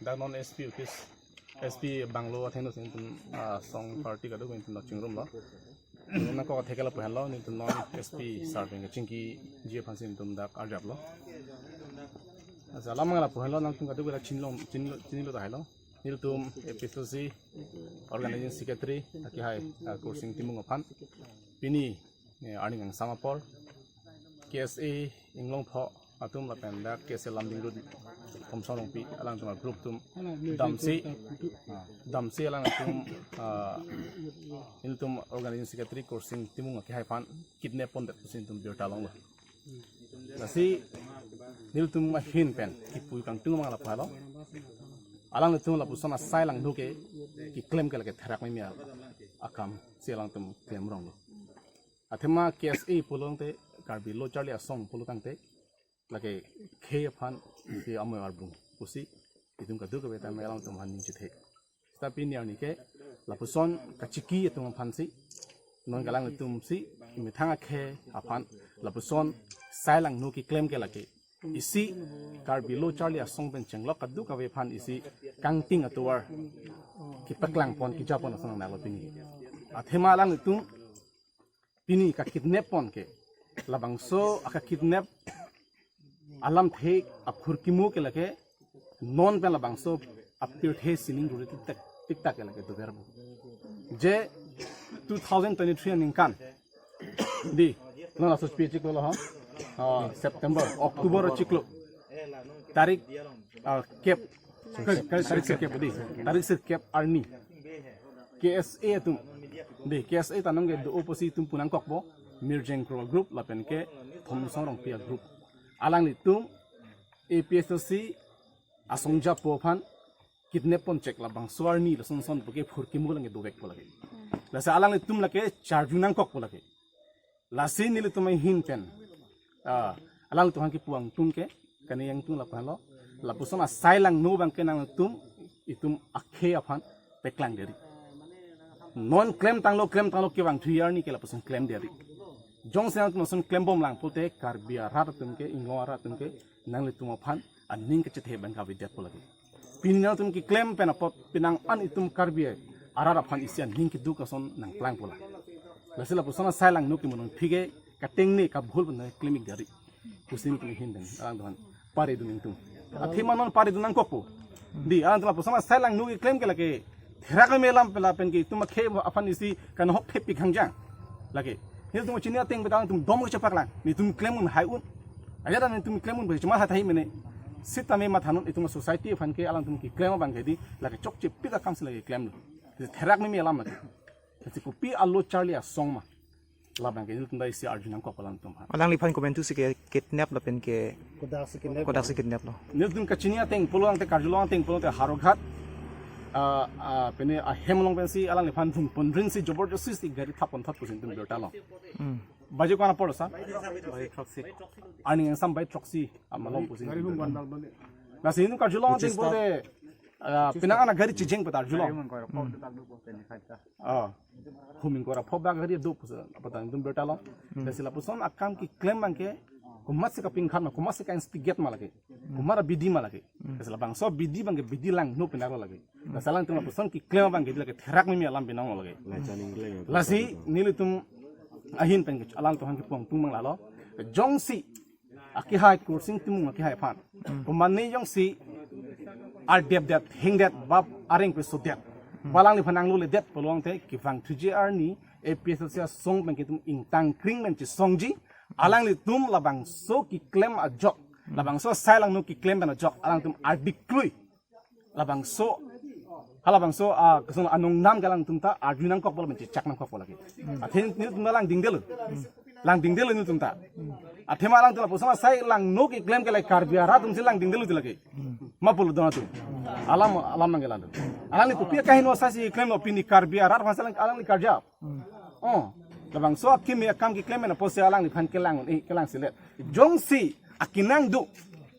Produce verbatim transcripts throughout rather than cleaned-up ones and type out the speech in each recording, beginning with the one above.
Dak non S P office, S P bungalow athengno si nelitum, ah, asong party kadokave nelitum nangchingrumlo. Nangkok atheke lapu henlo, nelitum non S P sir pen kachingkiji aphansi nelitum dak arjaplo. Asa alam lapu henlo, nangtum kadokave chinilo, chinilo, chinilo tahai lo. Nelitum A P H L C organizing secretary akehai, ah, Kursing Timung aphan. Pini, eh, arni kangsam apor K S A Inglongpho atum lapen dak K S A Lumding Road Thomson Rongpi alangtum a-group atum damsi, damsi alangtum, ah, nelitum organizing secretary Kursing Timung akehai aphan kidnap pondet pusi nelitum birta longlo. Lasi nelitum ahin pen kipu kangtung abang lapu henlo. Alanglitum lapuson asai langno ke keklem ke lake therak meme akam si alangtum klem ronglo. Athema K S A pulo tangte, Karbi Lo Charli Asong pulo tangte, lake khei aphan ke amoi arbung pusi itum kadokave ta me alangtum aphan ning chethe. Seta pini arni ke lapuson kachiki atum aphansi, non ke alangtum si, methang akhei aphan lapuson asai langno keklem ke lake isi Karbi Lo Charli Asong pen chenglok kadokave aphan isi kangting atovar kepaklang pon kejapon ason nanglo pini. Athema alangtum pini kakidnap pon ke, labangso akakidnap alamthe aphurkimo ke lake non pen labangso apirthe sining duri tiktak, tiktak ke lake doverbo. Je two thousand twenty-three aningkan, dei, non laso pi chiklo lo ho, ah, September, October chiklo, tarik, ah, kep, tarik sirkep, dei, tarik sirkep arni K S A atum, dei, K S A ta nonke do-o pusi itum pu nangkokpo, Mirjeng Kro group lapen ke Thomson Rongpi a-group, alanglitum A P H L C asong japo aphan kidnap pon chek labangso arni lason son puke phurkimo lang dovekpo lake. Lasi alanglitum lake charju nangkokpo lake. Lasi nelitum ahin pen, ah, alanglitum aphan kipu kangtung ke, kani kangtung lapu henlo, lapuson asai langno abang ke nangtum itum akhei aphan paklang deri. Non klemtanglo, klemtanglo kevang thu arni ke lapuson klem deri. Jongsi nangtum lason klembom lang pulote Karbi arat atum ke, Inglong arat atum ke, nanglitum aphan aning kachethe abang kavedetpo lake. Pini nangtum keklem pen apot penang an itum Karbi arat aphan isi aning keduk ason nangplangpo la. Lasi lapuson asai langno ke monong phike katengne kabhul pen klem ik deri. Kusim pen hin den, alangtum aphan pare dun ingtung. Athema non pare dun nangkokpo. Dei, alangtum lapuson asai langno keklem ke lake therak meme alam pen lapen ke itum akhei aphan isi kanhok thepik hangjang. Lake, nelitum chini ateng petang itum dom kechepaklang, nelitum klem un hai un. Ajat nelitum klem un bai chuma hathai mene. Sitame mathanon itum society aphan ke alangtum keklem abang ke dei, lake chokche pik akam si lake klemlo. Therak meme alam lake. Lasi kopi a-Lo Charli Asong ma, labang ke nelitum ta isi arju nangkok alangtum aphan. Alangliphan komantu si ke kidnap lapen ke kodak si kidnap, kodak si kidnap lo? Nelitum kachini ateng pulo tangte, karjulong ateng pulo tangte Howraghat, ah, ah, pine ahem along pensi alangliphan vung pondrin si joborjosti si gari thap ponthot pusi nelitum birta long. Hmm. Baje ko-an apor sa? Baje throksi. Arni kangsam baje throksi amalom pusi nelitum birta long. Lasi nelitum karjulong ateng pulote, ah, penang an gari chijeng petar julong. Ah. Hum ingkoi ra pho bak hari do pusi apatang tum berta lo. Lasi lapuson akam keklem abangke komatsi kapingkhan ma, komatsi ka-instigate ma lake, komat abidi ma lake. Lasi labangso abidi abangke bidi langno pinarlo lake. Lasi alangtum lapuson keklem abangke lake therak mimi alam pinanglo lake. Lasi nelitum ahin pen alangtum aphan kepon tung abang lalo. Jongsi akehai Khorsing Timung akehai aphan, komane jongsi ardepdet, hingdet, bap areng pesodet, ba alangliphan anglo ledet pulote kevang thuji arni A P H L C asong pen itum ingtang kring pen chesongji, alanglitum labangso keklem ajok, labangso asai langno keklem pen ajok alangtum ardiklui. Labangso, halabangso, ah, kesung anung nam ke alangtum ta arju nangkok pulo, menchechak nangkok pulo lake. Athe nelitum ta langdingdetlo. Langdingdetlo nelitum ta. Athema alangtum lapuson asai langno keklem ke lake Karbi arat atumsi langdingdetlo ti lake. Ma pulo don atum. Alam, alam nangkelang do. Alangli kopi akaheno asai si klemlo, pini Karbi arat aphansi alang, alangli karjap. Oh, labangso akimi akam keklem pen apotsi alangliphan kelang, eh, kelang selet. Jongsi akinang do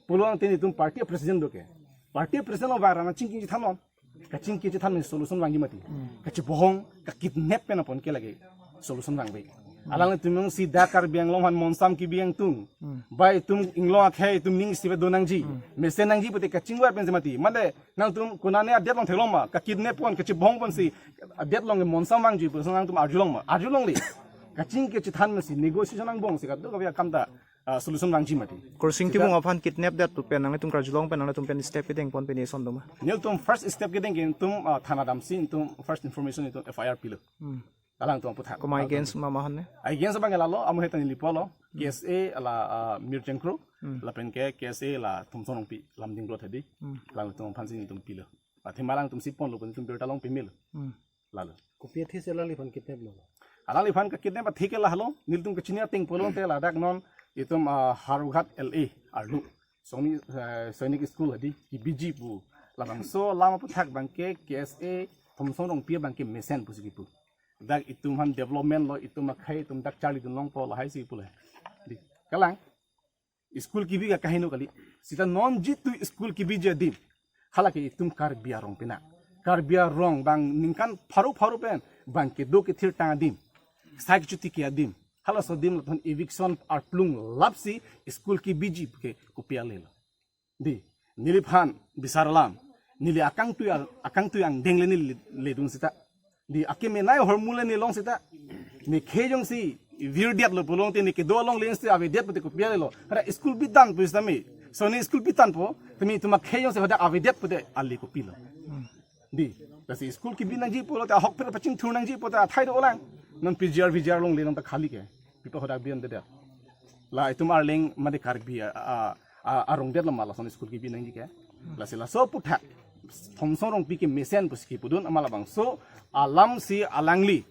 pulote nelitum party president do ke. Party president lo vara nangchingki chethannon. Kachingki chethan pen solution vangji mati. Kachebohong, kakidnap pen apon ke lake solution vangve. Alanglitum jongsi dak Karbi Anglong aphan monsam kebi ingtung, ba itum inglong akhei itum ning isivet do nangji, mesen nangji pute kachingvar pensi mati. Mane nangtum konane adet along theklong ma, kakidnap pon, kachebohong ponsi adet along monsam vangji pusi nangtum arjulong ma, arjulongle. Kachingki chethan pensi negotiation angbongsi kadokave akam ta, ah, solution vangji mati. Khorsing Timung aphan kidnapdet pu pen nanglitum karjulong pen nanglitum pen step kedeng pon pen eson do ma? Nelitum first step kedeng ke itum, ah, thana damsi itum first information itum F I R pilo. Alangtum aphuthak. Komat against ma, ma han ne? Against abangke lalo, amu heta neli pulo. K S A la, ah, Mir Chengkro, lapen ke K S A la Thomson Rongpi, Lumding Road hadi. Alangtum aphansi itum pilo. Athema alangtumsi ponlo, itum birta long pemil. Lalo. Kopi athesi alangliphan kidnaplo? Alangliphan kakidnap athe ke lahelo, nelitum kachini ateng pulote ladak non itum, ah, Howraghat L A arlo Soni, eh, Sainik School hadi kebiji pu. Labangso alam aphuthak abangke K S A Thomson Rongpi abangke mesen pusi kipu. Dak itum aphan development lo, itum akhei itum dak charlidun longpo, lahai si pu le. Di, kalang. School kebi ke akaheno kali. Seta non jitu school kebiji adim, halake itum Karbi arong pina. Karbi arong abang ningkan pharo pharo pen abangke do kethirtang adim, sai kechotiki adim, halaso adim latum eviction arplung lapsi school kebiji ke kopi ale lo. Di, neliphan bisar alam, neli akangtui, akangtui angdeng le neli ledun seta. Di, akemenei ahormu le nelong seta. Ne khei jongsi virdetlo pulote ne kedo along le jongsi avedet pute kopi ale lo. Hara school bidan pu sitame. Soni school bidan po, tumi itum akhei jongsi hadak avedet pute ale kopilo. Di, lasi school kebi nangji pulote, ahokpet pachingthur nangji pute athai dolang. Non P G R, V G R along le non ta khali ke. Pipa hadak bian dedet. La itum arleng mate Karbi a, a, a, arong det lo ma lason school kebi nangji ke. Lasi laso aphuthak Thomson Rongpi ke mesen pusi kipudun, amat labangso alamsi alangli.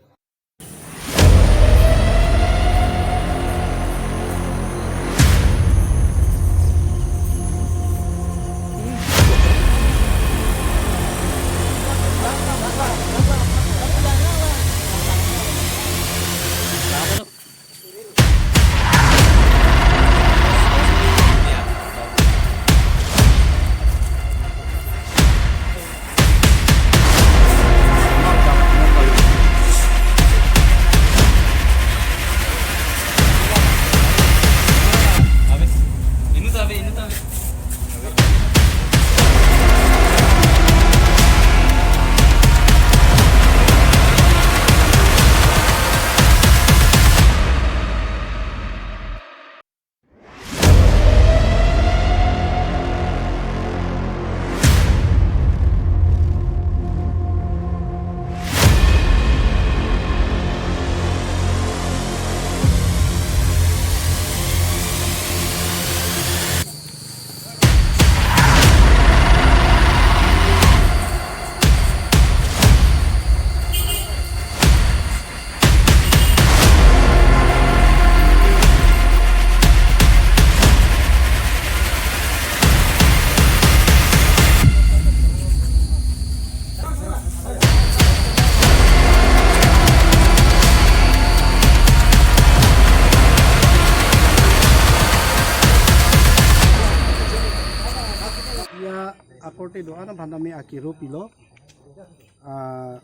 Ya, akorte do-an aphan tame akero pilo. Ah,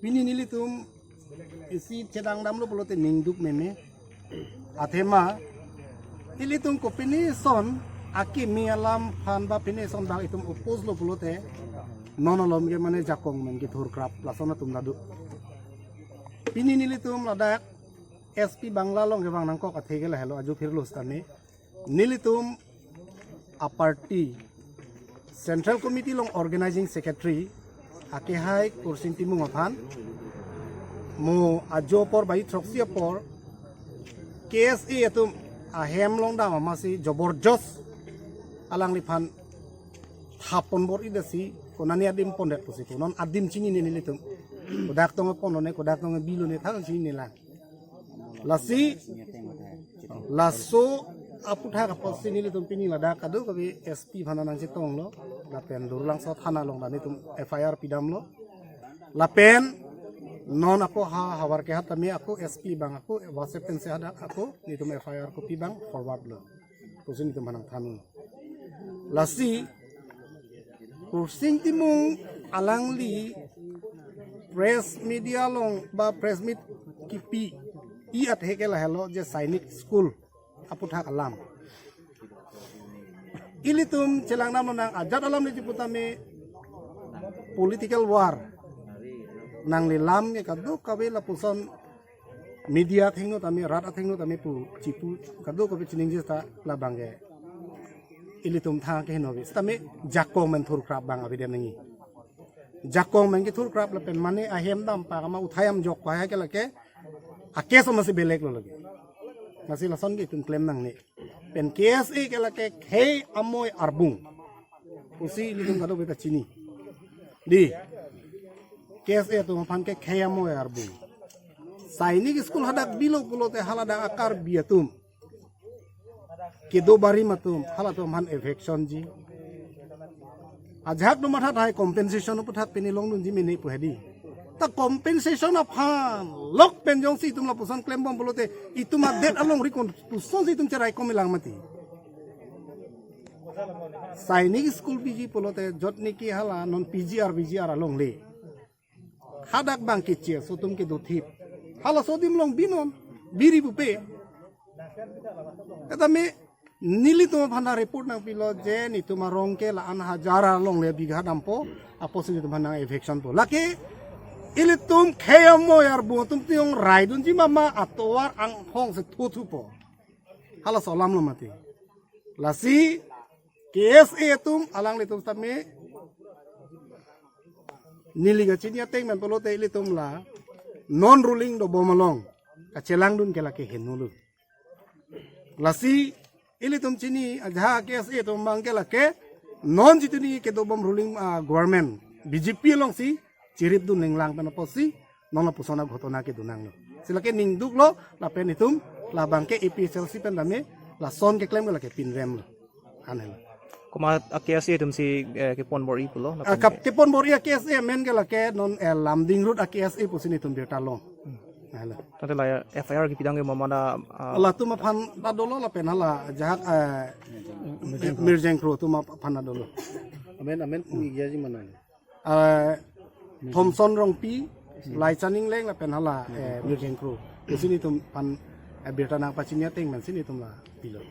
pini nelitum Isi chedang damlo pulote ningduk meme. Athema ilitum kopine son akimi alam aphan ba pine son dak itum oppose lo pulote non alom ke mane jakong amen kethur krap lason atum ladu. Pini nelitum ladak S P Bangla along kevang nangkok athe ke lahelo, ajo phirlo sitame nelitum a party Central Committee along Organizing Secretary akehai Kursing Timung aphan mo ajo apor bai throksi apor K S A atum ahem along dam amatsi joborjos alangliphan thapon bor-idetsi konane adim pondet pusi pu non adim chinine nelitum. Kodak tong ponlone, kodak tong bilone thang chinine lang. Lasi laso aputhak apotsi nelitum pini ladak kadokave S P aphan nangchetonglo, lapen Durlangso thana along ta nelitum F I R pidamlo. Lapen non ako ha havar kehat tame ako S P abang ako WhatsApp pensi hadak ako nelitum F I R kopi abang forward lo pusi nelitum aphan nangthanlo. Lasi Kursing Timung alangli press media along ba press meet kipi-i athe ke lahelo je Sainik School aputhak alam. Ilitum chelang damlo nang ajat alam le chipu tame political war. Nangli lam ke kadokave lapuson media athengno tame, rat athengno tame pu chipu kadokave chiningje ta labang ke ilitum thang ke henovi. Sitame jakong amen thur krap abang avedem nangji. Jakong amen kethur krap lapen mane ahem dam pa kama uthayam jok pa ke lake a case amatsi belek lo lake. Lasi lason ke itum klem nangne. Pen K S A ke lake khei amoi arbung pusi ilitum kadokave ta chini. Dei, K S A atum aphan ke khei amoi arbung. Sainik School hadak bilo pulote haladak a Karbi atum, kedo barim atum, halatum aphan eviction ji. Ajahak do matha thai compensation aputhak pini longdunji mene pu hedi. Ta compensation aphan lok pen jongsi itum lapuson klembom pulote itum adet alongri kon pusonsi itum cherai kom elang mati. Sainik School piji pulote jotniki hala non P G R V G R alongle. Hadak abang ke C S O atum kedo thip. Halaso adim along binon, biri pupe. Etame nelitum aphan report nangpilo je netum arong ke la-an hajar alongle bigha dampo, apotsi netum aphan nang eviction po. Lake ilitum khei amoi arbung atum tiyong raidunji mama atovar anghong si thuthupo. Halaso alam lo mati. Lasi K S A atum alanglitum tame neli kachini ateng amen pulote ilitum la non ruling dobom along kachelangdun ke lake henolo. Lasi ilitum chini ajahak K S A atum abang ke lake non jituni kedobom ruling, ah, government B J P alongsi chiripdun lenglang pen apotsi non lapuson aghotona kedo nanglo. Si lake ningduklo lapen itum labang ke A P H L C pen tame lason keklem ke lake pinremlo. Anhelo. Komat a K S A atumsi, eh, kepon bor-i pulo, ah, lapen kap ke- kepon bor-i a K S A amen ke lake non, eh, Lumding Road a K S A pusi netum birta long. Anhelo. Tangte la F I R kepidam ke mama da, ah, latum aphan ta dolo lapen hala ajahak, eh, Mirjeng Kro atum aphan ta dolo. Amen, amen, pu iya ji mana? Eh, Thomson Rongpi, Laichang Engleng lapen hala, eh, Mirjeng Kro. Pusi netum aphan, eh, birta nangpachini ateng amen si netum la pilo.